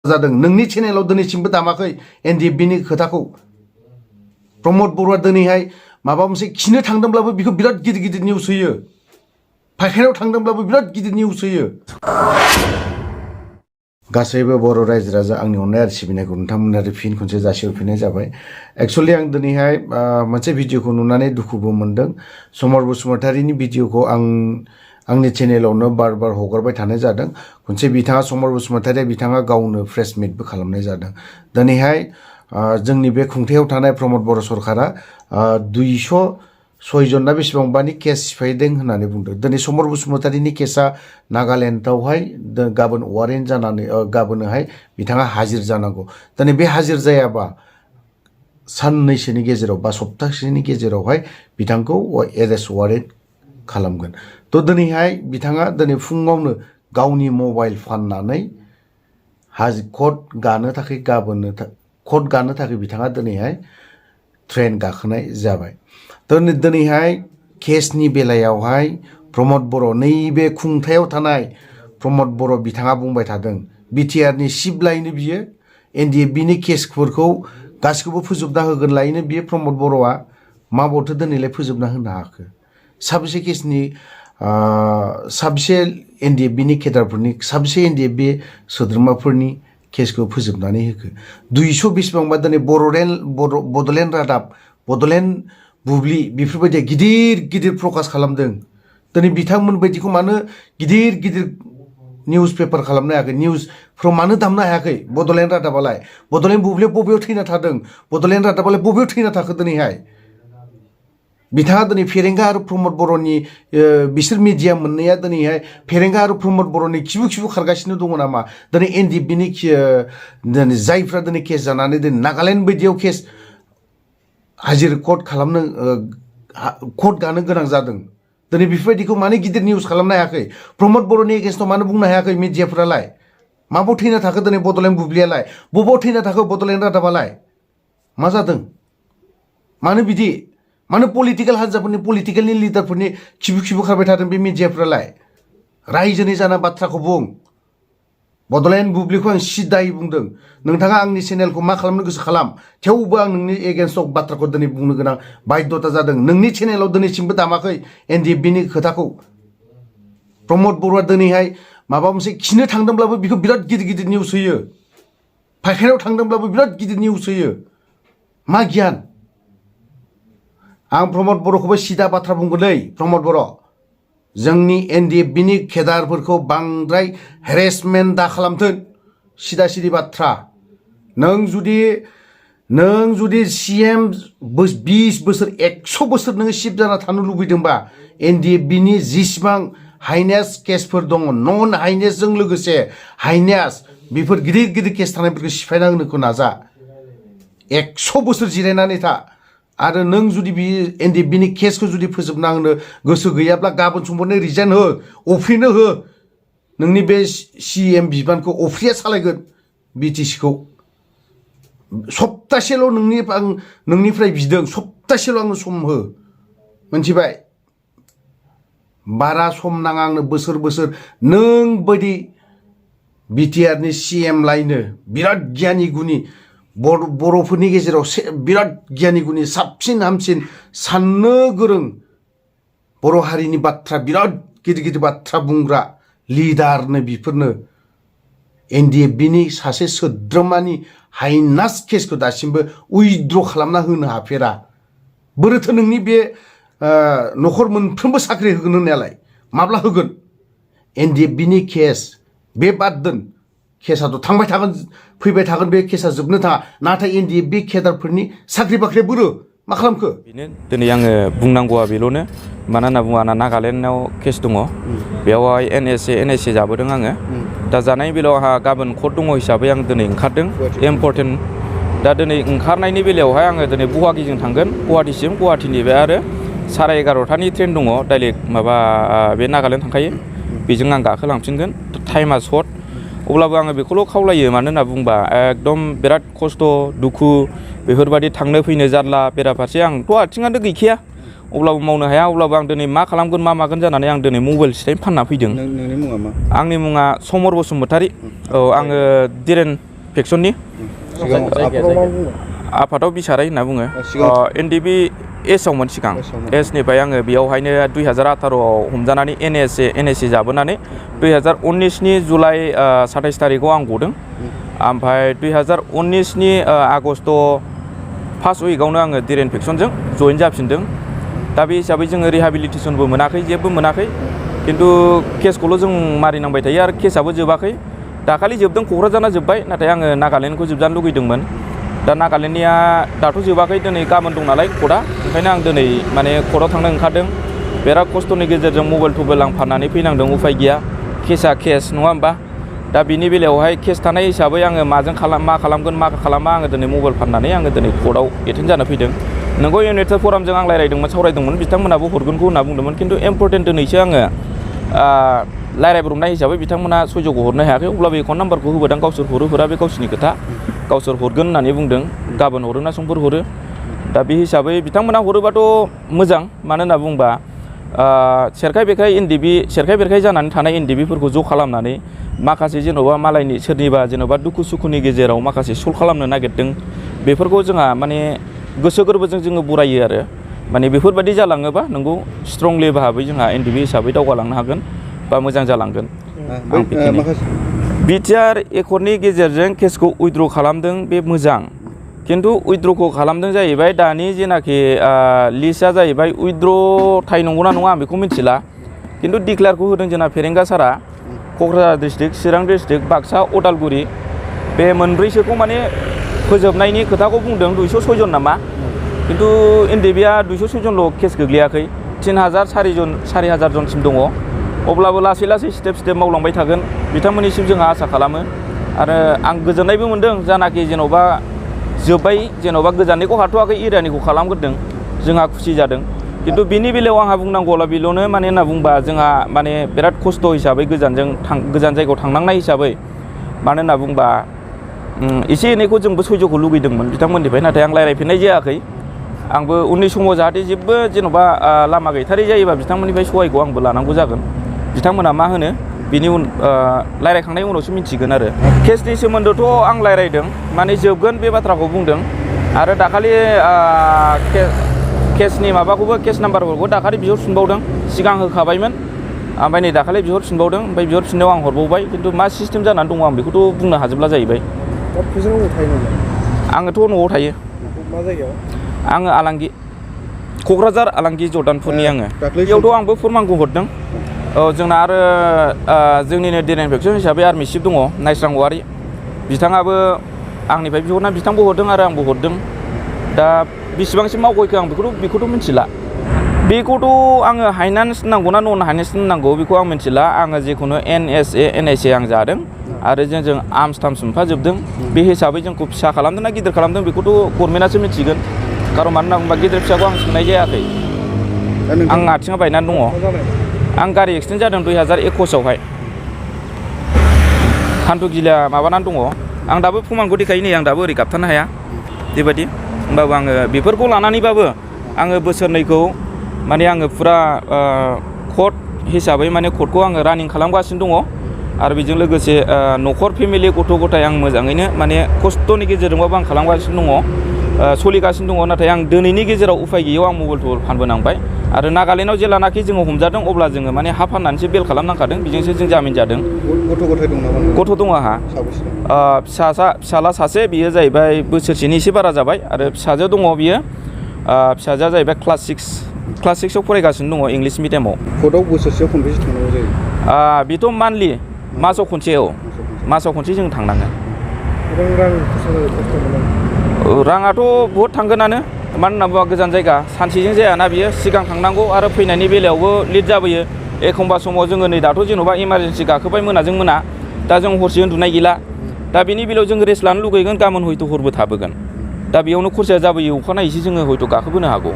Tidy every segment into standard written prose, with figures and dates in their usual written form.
जादों नोंनि चेनेलाव दिनैसिमबो दामाखै एनडिएफबिनि खोथाखौ प्रमद बर'आ दिनैहाय माबा मोनसे खिनो थांदोंब्लाबो बिखौ बिराद गिदिर गिदिर निउस होयो फायखानायाव थांदोंब्लाबो बिराद गिदिर निउस होयो गासैबो बर' रायजो राजा आंनि अननाय आरो सिबिनायखौ नोंथांमोना फिन खनसे जासिहरफिननाय जाबाय एक्चुअली आं दिनैहाय मोनसे भिडिअखौ नुनानै दुखुबो मोनदों समर बसुमतारीनि भिडिअखौ आंनि चेनेलावनो बार बार हगारबाय थानाय जादों खनसे बिथाङा समर बसुमतारीया बिथाङा गावनो प्रेस मिटबो खालामनाय जादों दिनैहाय जोंनि बे खुंथायाव थानाय प्रमद बर' सरकारा 206 जन ना बेसेबांबानि केस सिफायदों होननानै बुंदों दिनै समर बसुमतारीनि केसा नागालेण्डआवहाय गाबोन वारेन्ट जानानै गाबोनहाय बिथाङा हाजिर जानांगौ दिनै बे हाजिर जायाबा साननैसोनि गेजेराव बा सप्तासेनि गेजेरावहाय बिथांखौ एरेस्ट वारेन्ट खालामगोन थ' दिनैहाय बिथाङा दिनै फुङावनो गावनि मबाइल फाननानै कट गानो थाखाय कट गानो थाखाय बिथाङा दिनैहाय ट्रेन गाखोनाय जाबाय दिनैहाय केसनि बेलायावहाय प्रमद बर' नैबे खुंथायाव थानाय प्रमद बर' बिथाङा बुंबाय थादों बिटिआरनि चिफ लायनो बियो एनडिएफबिनि केसफोरखौ गासिखौबो फोजोबना होगोन लायनो बियो प्रमद बर'आ माबोरैथो दिनैलाय फोजोबना होनो हाखो साबेसे केसनि साबेसे एनडिएफबिनि केडारफोरनि साबेसे एनडिएफबि सोद्रोमाफोरनि केसखौ फोजोबनानै होखो 200 बेसेबांबा दिनै बड'लेण्ड रादाब बड'लेण्ड बुब्लि बेफोरबायदि गिदिर गिदिर प्रकाश खालामदों दिनै बिथांमोन बायदिखौ मानो गिदिर गिदिर निउस पेपार खालामनो हायाखै निउसफ्राव मानो दामनो हायाखै बड'लेण्ड रादाबालाय बड'लेण्ड बुब्लियाव बबेयाव थैना थादों बड'लेण्ड रादाबालाय बबेयाव थैना थाखो दिनैहाय बिथाङा दिनै फेरेंगा आरो प्रमद बर'नि बिसोर मिडिया मोननैया दिनैहाय फेरेंगा आरो प्रमद बर'नि खिबु खारगासिनो दङ नामा दिनै एनडिएफबिनि दिनै जायफ्रा दिनै केस जानानै दिनै नागालेण्ड बायदियाव केस हाजिर कट खालामनो कट गानो गोनां जादों दिनै बेफोरबायदिखौ मानो गिदिर निउस खालामनो हायाखै प्रमद बर'नि एगेन्स्टआव मानो बुंनो हायाखै मिडियाफ्रालाय माबाव थैना थाखो दिनै बड'लेण्ड बुब्लियालाय बबाव थैना थाखो बड'लेण्ड रादाबालाय मा जादों मानो बिदि मानो पलिटिकेल हान्जाफोरनि पलिटिकेलनि लिडारफोरनि खिबु खारबाय थादों बे मिडियाफ्रालाय रायजोनि जाना बाथ्राखौ बुं बड'लेण्ड बुब्लिखौ आं सिदायै बुंदों नोंथाङा आंनि चेनेलखौ मा खालामनो गोसो खालाम थेवबो आं नोंनि एगेन्स्टआव बाथ्राखौ दिनै बुंनो गोनां बाध्यता जादों नोंनि चेनेलाव दिनैसिमबो दामाखै एनडिएफबिनि खोथाखौ प्रमद बर'आ दिनैहाय माबा मोनसे खिनो थांदोंब्लाबो बिखौ बिराद गिदिर गिदिर निउस होयो फायखानायाव थांदोंब्लाबो बिराद गिदिर निउस होयो मा गियान आं प्रमद बर'खौबो सिदा बाथ्रा बुंगोनलै प्रमद बर' जोंनि एनडिएफबिनि केडारफोरखौ बांद्राय हेरेसमेन्ट दा खालामथों सिदा सिदि बाथ्रा नों जुदि सीएम 20 बोसोर 100 बोसोर नोङो चिफ जाना थानो लुबैदोंबा एनडिएफबिनि जेसेबां हाइनेस केसफोर दङ नन हाइनेसजों लोगोसे हाइनेस बेफोर गिदिर गिदिर केस थानायफोरखौ सिफायना होनोखौ नाजा 100 बोसोर जिरायनानै था आरो नों जुदि बे एनडिएफबिनि केसखौ जुदि फोजोबना होनो गोसो गैयाब्ला गाबोन समफोरनो रिजाइन हो अफ्रिनो हो नोंनि बे सीएम बिबानखौ अफ्रिया सालायगोन बिटिसिखौ सप्तासेल' आं नोंनिफ्राय बिदों सप्तासेल' आंनो सम हो मोनथिबाय बारा सम नाङा आंनो बोसोर नों बायदि बिटिआरनि सीएम लायनो बिराद गियानि गुनि बर'फोरनि गेजेराव बिराद गियानि गुनि साबसिन हामसिन साननो गोरों बर' हारिनि बाथ्रा बिराद गिदिर गिदिर बाथ्रा बुंग्रा लिडारनो बिफोरनो एनडिएफबिनि सासे सोद्रोमानि हाइनास केसखौ दासिमबो उइथड्र खालामना होनो हाफेरा बोरैथो नोंनि बे न'खर मोनफ्रोमबो साख्रि होगोन होननायालाय माब्ला होगोन एनडिएफबिनि केस बे बाद दोन केसाथ' थांबाय थागोन फैबाय थागोन बे केसा जोबनो थाङा नाथाय एनडिएफबि केडारफोरनि साख्रि बाख्रिया बोरो मा खालामखो बेनो दिनै आङो बुंनांगौआ बेल'नो मानो होनना बुङा आंना नागालेण्डआव केस दङ बेवहाय एनएसए जाबोदों आङो दा जानाय बेलायाव आंहा गाबोन कर्ट दङ हिसाबै आं दिनै ओंखारदों इम्परटेन्ट दा दिनै ओंखारनायनि बेलायावहाय आङो दिनै गुवाहाटिजों थांगोन गुवाहाटिनिफ्राय आरो 11:30 ट्रेन दङ डाइरेक्ट माबा बे नागालेण्ड थांखायो बेजों आं गाखोलांफिनगोन टाइमा सर्ट अब्लाबो आङो बेखौल' खावलायो मानो होनना बुंबा एकदम बिराद खस्थ' दुखु बेफोरबायदि थांनो फैनो जारला बेराफारसे आंथ' आथिङानो गैखाया अब्लाबो मावनो हाया अब्लाबो आं दिनै मा खालामगोन मा मागोन जानानै आं दिनै मबाइल सिटाइ फानना फैदों। नोंनि मुङा मा? आंनि मुङा समर बसुमतारी। औ आङो दिरेन फेक्सननि आफादाव बिसाराय होनना बुङो NDB एसआवमोन सिगां एसनिफ्राय आङो बेयावहायनो 2018आव हमजानानै NSA जाबोनानै 2019नि जुलाइ 27 थारिखआव आं गदों ओमफ्राय 2019नि आगस्ट फार्स्ट उइकआवनो आङो डिरेन फेक्सनजों जइन जाफिनदों दा बे हिसाबै जोङो रिहाबिलिटेसनबो मोनाखै जेबो मोनाखै खिन्थु केसखौल' जों मारिनांबाय थायो आरो केसाबो जोबाखै दाखालि जोबदों क'क्राझारना जोब्बाय नाथाय आङो नागालेण्डखौ जोबजानो लुगैदोंमोन दा नागालेण्डनिया दाथ' जोबाखै दिनै गाबोन दं नालाय कर्टआ ओंखायनो आं दिनै माने कर्टआव थांनो ओंखारदों बिराद खस्थ'नि गेजेरजों मबाइल टबाइल आं फाननानै फैनांदों उफाय गैया केसा केस नङा होमबा दा बिनि बेलायावहाय केस थानाय हिसाबै आङो मा खालामगोन मा खालामा आङो दिनै मबाइल फाननानै आङो दिनै कर्टआव एटेन्ड जानो फैदों नोंगौ इउनाइटेड फरामजों आं रायलायदोंमोन सावरायदोंमोन बिथांमोनाबो हरगोनखौ होनना बुंदोंमोन खिन्थु इम्परटेन्ट दिनैसो आङो रायलायब्रबनाय हिसाबै बिथांमोना सयज'खौ हरनो हायाखै अब्लाबो एकाउन्ट नाम्बारखौ होबोदों गावसोर हरो हरा बे गावसोरनि खोथा गावसोर हरगोन होननानै बुंदों गाबोन हरो ना समफोर हरो दा बे हिसाबै बिथांमोना हरोबाथ' मोजां मानो होनना बुंबा सेरखाय बेरखाय जानानै थानाय NDBफोरखौ ज' खालामनानै माखासे जेन'बा मालायनि सोरनिबा जेन'बा दुखु सुखुनि गेजेराव माखासे सल्भ खालामनो नागिरदों बेफोरखौ जोंहा माने गोसो गोरबोजों जोङो बरायो आरो माने बेफोरबायदि जालाङोबा नोंगौ स्ट्रंलि भाबै जोंहा NDB हिसाबै दावगालांनो हागोन बा मोजां जालांगोन बिटिआर एकर्डनि गेजेरजों केसखौ उइथड्र खालामदों बे मोजां खिन्थु उइथड्रखौ खालामदों जाहैबाय दानि जेनाखि लिस्टआ जाहैबाय उइथड्र थाइ नंगौना नङा आं बेखौ मिथिला खिन्थु डिक्लेयारखौ होदों जोंना फेरेंगा सारा क'क्राझार डिस्ट्रिक्ट चिरां डिस्ट्रिक्ट बाक्सा उदालगुरि बे मोनब्रैसोखौ माने फोजोबनायनि खोथाखौ बुंदों 206 जन नामा खिन्थु NDBआ 206 जनल' केस गोग्लैयाखै 4,000 जनसिम दङ अब्लाबो लासै लासै स्टेप मावलांबाय थागोन बिथांमोननिसिम जोंहा आसा खालामो आरो आं गोजोननायबो मोनदों जानाखि जेन'बा जोब्बाय जेन'बा गोजाननिखौ हाथ'वाखै एरियानिखौ खालामग्रोदों जोंहा खुसि जादों खिन्थु बिनि बेलायाव आंहा बुंनांगौला बेल'नो माने होनना बुंबा जोंहा माने बिराद खस्थ' हिसाबै गोजान जायगायाव थांनांनाय हिसाबै मानो होनना बुंबा एसे एनैखौ जोंबो सयज'खौ लुगैदोंमोन बिथांमोननिफ्राय नाथाय आं रायलायफिननाय जायाखै आंबो उननि समाव जाहाथे जेबो जेन'बा लामा गैथारै जायोबा बिथांमोननिफ्राय सहायखौ आंबो लानांगौ जागोन बिथांमोना मा होनो बिनि उन रायलायखांनायनि उनावसो मिथिगोन आरो केसनि सोमोन्दोथ' आं रायलायदों माने जोबगोन बे बाथ्राखौ बुंदों आरो दाखालि केसनि माबाखौबो केस नाम्बारफोरखौ दाखालि बिहरफिनबावदों सिगां होखाबायमोन ओमफ्राय नै दाखालि बिहरफिनबावदों ओमफ्राय बिहरफिननायाव आं हरबावबाय खिन्थु मा सिस्टेम जानानै दङ आं बेखौथ' बुंनो हाजोबला जाहैबाय आङोथ' न'आव थायो मा जायगायाव आङो आलांगि क'क्राझार आलांगि जर्दानपुरनि आङो बेयावथ' आंबो फोरमानखौ हरदों औ जोंना आरो जोंनिनो डिरेन फेक्सन हिसाबै आर्मि चिफ दङ नायस्रां औवारि बिथाङाबो आंनिफ्राय बिहरना बिथांबो हरदों आरो आंबो हरदों दा बेसेबांसिम मावगयखो आं बेखौथ' मिथिला बेखौथ' आङो हाइनान्स नांगौ ना नन हाइनान्स नांगौ बेखौ आं मिथिला आङो जेखुनु NSA आं जादों आरो जों आर्मस टार्मस मोनफाजोबदों बे हिसाबै जोंखौ फिसा खालामदों ना गिदिर खालामदों बेखौथ' गभर्नमेन्टआसो मिथिगोन खारन मानो होनना बुङोबा गिदिर फिसाखौ आं सोंनाय जायाखै आं आथिङा बायनानै दङ आं गारि एक्सिडेन्ट जादों 2021आवहाय हान्थु गिला माबानानै दङ आं दाबो प्रमानखौ देखायो नै आं दाबो ओरै गाबथानो हाया बेबायदि होमबाबो आङो बेफोरखौ लानानैबाबो आङो बोसोरनैखौ माने आङो फुरा कर्ट हिसाबै माने कर्टखौ आङो रानिं खालामगासिनो दङ आरो बेजों लोगोसे न'खर फेमिलि गथ' गथाय आं मोजाङैनो माने खस्थ'नि गेजेरजोंबाबो आं खालामगासिनो दङ सोलिगासिनो दङ नाथाय आं दिनैनि गेजेराव उफाय गैयैयाव आं मबाइल टबाइल फानबोनांबाय आरो नागालेण्डआव जेलानाखि जोङो हमजादों अब्ला जोङो माने हा फाननानैसो बेल खालामनांखादों बेजोंसो जों जामिन जादों गथ' गथाय दं नामा गथ' दङ आंहा फिसाला सासे बियो जाहैबाय बोसोरसेनि एसे बारा जाबाय आरो फिसाजो दङ बियो फिसाजोआ जाहैबाय क्लास 6आव फरायगासिनो दङ इंलिस मिडियामाव कर्टआव बोसोरसेयाव खनबेसे थांनांगौ जायो बेथ' मान्थलि मासाव खनसे मासाव खनसे जों थांनाङो राङाथ' बहुद थांगोनानो मानो होनना बुङोबा गोजान जायगा सानसेजों जायाना बियो सिगां थांनांगौ आरो फैनायनि बेलायावबो लेट जाबोयो एखमबा समाव जोङो नै दाथ' जेन'बा इमारजेन्सि गाखोबाय मोनाजों मोना दा जों हरसे उन्दुनाय गैला दा बेनि बेलायाव जोङो रेस्ट लानो लुगैगोन गाबोन हयथ' हरबो थाबोगोन दा बेयावनो खरसाया जाबोयो अखानायैसो जोङो हयथ' गाखोबोनो हागौ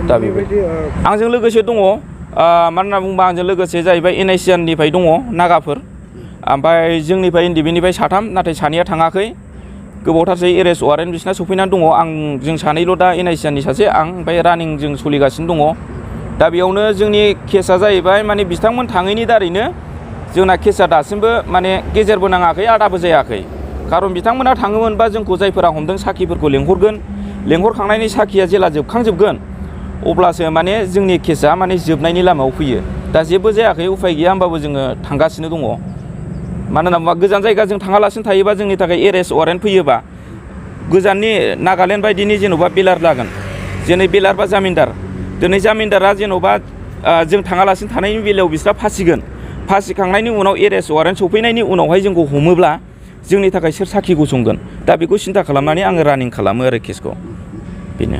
दा बेबायदि आंजों लोगोसे दङ मानो होनना बुङोबा आंजों लोगोसे जाहैबाय NICNनिफ्राय दङ नागाफोर ओमफ्राय जोंनिफ्राय NDBनिफ्राय 3 नाथाय सानैया थाङाखै गोबावथारसै एरेस्ट वारेन्ट बिसिना सफैनानै दङ जों सानैल' दा NICNनि सासे आं ओमफ्राय रानिं जों सोलिगासिनो दङ दा बेयावनो जोंनि केसा जाहैबाय माने बिथांमोन थाङैनि दारैनो जोंना केसा दासिमबो माने गेजेरबो नाङाखै आदाबो जायाखै खारन बिथांमोना थाङोमोनबा जोंखौ जायफोरा हमदों साखिफोरखौ लेंहरगोन, लेंहरखांनायनि साखिया जेला जोबखांजोबगोन अब्लासो माने जोंनि केसा माने जोबनायनि लामायाव फैयो। दा जेबो जायाखै, उफाय गैया होमबाबो जोङो थांगासिनो दङ। मानो होनना बुङोबा गोजान जायगा जों थाङालासिनो थायोबा जोंनि थाखाय एरेस्ट वारेन्ट फैयोबा गोजाननि नागालेण्ड बायदिनि जेन'बा बेलार लागोन, जेनै बेलार बा जामिनदार, दिनै जामिनदारा जेन'बा जों थाङालासिनो थानायनि बेलायाव बिस्रा फासिगोन, फासिखांनायनि उनाव एरेस्ट वारेन्ट सफैनायनि उनावहाय जोंखौ हमोब्ला जोंनि थाखाय सोर साखि गसंगोन? दा बेखौ सिन्था खालामनानै आङो रानिं खालामो आरो केसखौ, बेनो।